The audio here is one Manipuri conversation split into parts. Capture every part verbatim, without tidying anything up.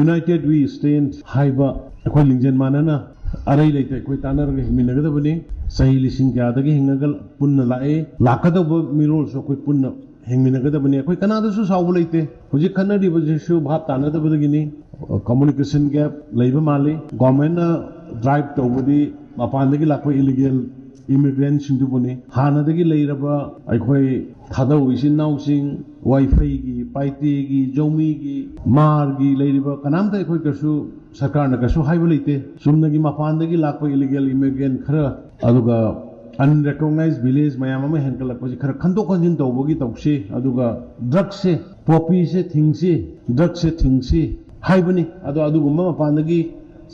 United We Stand ꯍꯥꯏꯕ ꯑꯩꯈꯣꯏ ꯂꯤꯡꯖꯦꯜ ꯃꯥꯟꯅꯅ ꯑꯔꯩ ꯂꯩꯇ ꯑꯩꯈꯣꯏ ꯇꯥꯟꯅꯔꯒ ꯍꯤꯡꯃꯤꯟꯅꯒꯗꯕꯅꯤ꯫ ꯆꯍꯤ ꯂꯤꯁꯤꯡ ꯀꯌꯥꯗꯒꯤ ꯍꯤꯡꯉꯒ ꯄꯨꯟꯅ ꯂꯥꯛꯑꯦ, ꯂꯥꯛꯀꯗꯧꯕ ꯃꯤꯔꯣꯜꯁꯨ ꯑꯩꯈꯣꯏ ꯄꯨꯟꯅ ꯍꯤꯡꯃꯤꯟꯅꯒꯗꯕꯅꯤ꯫ ꯑꯩꯈꯣꯏ ꯀꯅꯥꯗꯁꯨ ꯁꯥꯎꯕ ꯂꯩꯇꯦ꯫ ꯍꯧꯖꯤꯛ ꯈꯠꯅꯔꯤꯕꯁꯤꯁꯨ ꯚꯥꯞ ꯇꯥꯅꯗꯕꯗꯒꯤꯅꯤ꯫ ꯀꯝꯃꯨꯅꯤꯀꯦꯁꯟ ꯒꯦꯞ ꯂꯩꯕ ꯃꯥꯜꯂꯤ꯫ ꯒꯣꯔꯃꯦꯟꯅ ꯗ꯭ꯔꯥꯏꯚ ꯇꯧꯕꯗꯤ ꯃꯄꯥꯟꯗꯒꯤ ꯂꯥꯛꯄ ꯏꯂꯤꯒꯦꯜ ꯏꯃꯤꯒ꯭ꯔꯦꯟꯁꯤꯡꯗꯨꯕꯨꯅꯤ꯫ ꯍꯥꯟꯅꯗꯒꯤ ꯂꯩꯔꯕ ꯑꯩꯈꯣꯏ ꯊꯥꯗꯧ ꯏꯆꯤꯟ ꯏꯅꯥꯎꯁꯤꯡ, ꯋꯥꯏꯐꯩꯒꯤ, ꯄꯥꯏꯇꯦꯒꯤ, ꯖꯧꯃꯤꯒꯤ, ꯃꯥꯔꯒꯤ ꯂꯩꯔꯤꯕ ꯀꯅꯥꯝꯇ ꯑꯩꯈꯣꯏ ꯀꯩꯁꯨ ꯁꯔꯀꯥꯔꯅ ꯀꯩꯁꯨ ꯍꯥꯏꯕ ꯂꯩꯇꯦ꯫ ꯆꯨꯝꯅꯒꯤ ꯃꯄꯥꯟꯗꯒꯤ ꯂꯥꯛꯄ ꯏꯂꯤꯒꯦꯜ ꯏꯃꯤꯒ꯭ꯔꯦꯟ ꯈꯔ, ꯑꯗꯨꯒ ꯑꯟꯔꯦꯀꯣꯒꯅꯥꯏꯖ ꯚꯤꯂꯦꯖ ꯃꯌꯥꯝ ꯑꯃ ꯍꯦꯟꯒꯠꯂꯛꯄꯁꯤ ꯈꯔ ꯈꯟꯗꯣꯛ ꯈꯟꯖꯤꯟ ꯇꯧꯕꯒꯤ ꯇꯧꯁꯤ꯫ ꯑꯗꯨꯒ ꯗ꯭ꯔꯒꯁꯦ, ꯄꯣꯄꯤꯁꯦ ꯊꯤꯡꯁꯤ, ꯗ꯭ꯔꯒꯁꯦ ꯊꯤꯡꯁꯤ ꯍꯥꯏꯕꯅꯤ꯫ ꯑꯗꯣ ꯑꯗꯨꯒꯨꯝꯕ ꯃꯄꯥꯟꯗꯒꯤ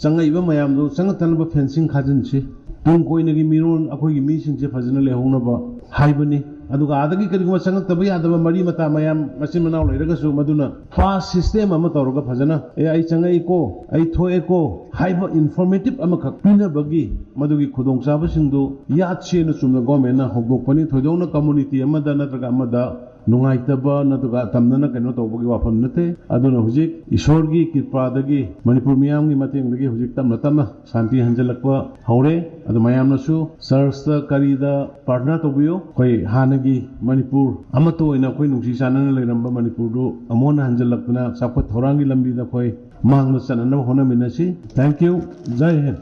ꯆꯪꯉꯛꯏꯕ ꯃꯌꯥꯝꯗꯨ ꯆꯪꯉꯛꯇꯅꯕ ꯐꯦꯟꯁꯤꯡ ꯈꯥꯖꯤꯟꯁꯤ꯫ ꯇꯨꯡ ꯀꯣꯏꯅꯒꯤ ꯃꯤꯔꯣꯜ ꯑꯩꯈꯣꯏꯒꯤ ꯃꯤꯁꯤꯡꯁꯦ ꯐꯖꯅ ꯂꯩꯍꯧꯅꯕ ꯍꯥꯏꯕꯅꯤ꯫ ꯑꯗꯨꯒ ꯑꯥꯗꯒꯤ ꯀꯔꯤꯒꯨꯝꯕ ꯆꯪꯉꯛꯇꯕ ꯌꯥꯗꯕ ꯃꯔꯤ ꯃꯇꯥ ꯃꯌꯥꯝ ꯃꯆꯤꯟ ꯃꯅꯥꯎ ꯂꯩꯔꯒꯁꯨ ꯃꯗꯨꯅ ꯄꯥꯁ ꯁꯤꯁꯇꯦꯝ ꯑꯃ ꯇꯧꯔꯒ ꯐꯖꯅ, "ꯑꯦ, ꯑꯩ ꯆꯪꯉꯛꯏꯀꯣ, ꯑꯩ ꯊꯣꯛꯑꯦꯀꯣ" ꯍꯥꯏꯕ ꯏꯟꯐꯣꯔꯃꯦꯇꯤꯞ ꯑꯃꯈꯛ ꯄꯤꯅꯕꯒꯤ ꯃꯗꯨꯒꯤ ꯈꯨꯗꯣꯡꯆꯥꯕꯁꯤꯡꯗꯨ ꯌꯥꯠꯁꯦꯅ ꯆꯨꯝꯅ ꯒꯣꯔꯃꯦꯟꯅ ꯍꯧꯗꯣꯛꯄꯅꯤ꯫ ꯊꯣꯏꯗꯣꯛꯅ ꯀꯝꯃꯨꯅꯤꯇꯤ ꯑꯃꯗ ꯅꯠꯇ꯭ꯔꯒ ꯑꯃꯗ ꯅꯨꯡꯉꯥꯏꯇꯕ ꯅꯠꯇ꯭ꯔꯒ ꯇꯝꯗꯅ ꯀꯩꯅꯣ ꯇꯧꯕꯒꯤ ꯋꯥꯐꯝ ꯅꯠꯇꯦ꯫ ꯑꯗꯨꯅ ꯍꯧꯖꯤꯛ ꯏꯁꯣꯔꯒꯤ ꯀ꯭ꯔꯤꯄꯥꯗꯒꯤ, ꯃꯅꯤꯄꯨꯔ ꯃꯤꯌꯥꯝꯒꯤ ꯃꯇꯦꯡꯗꯒꯤ ꯍꯧꯖꯤꯛ ꯇꯞꯅ ꯇꯞꯅ ꯁꯥꯟꯇꯤ ꯍꯟꯖꯤꯜꯂꯛꯄ ꯍꯧꯔꯦ꯫ ꯑꯗꯨ ꯃꯌꯥꯝꯅꯁꯨ ꯆꯔꯆꯇ ꯀꯔꯤꯗ ꯄ꯭ꯔꯥꯔꯊꯅꯥ ꯇꯧꯕꯤꯌꯨ꯫ ꯑꯩꯈꯣꯏ ꯍꯥꯟꯅꯒꯤ ꯃꯅꯤꯄꯨꯔ ꯑꯃꯠꯇ ꯑꯣꯏꯅ ꯑꯩꯈꯣꯏ ꯅꯨꯡꯁꯤ ꯆꯥꯟꯅꯅ ꯂꯩꯔꯝꯕ ꯃꯅꯤꯄꯨꯔꯗꯨ ꯑꯃꯨꯛ ꯍꯟꯅ ꯍꯟꯖꯤꯜꯂꯛꯇꯅ ꯆꯥꯎꯈꯠ ꯊꯧꯔꯥꯡꯒꯤ ꯂꯝꯕꯤꯗ ꯑꯩꯈꯣꯏ ꯃꯥꯡꯗ ꯆꯠꯅꯅꯕ ꯍꯣꯠꯅꯃꯤꯟꯅꯁꯤ꯫ Thank you꯫ Jai Hind.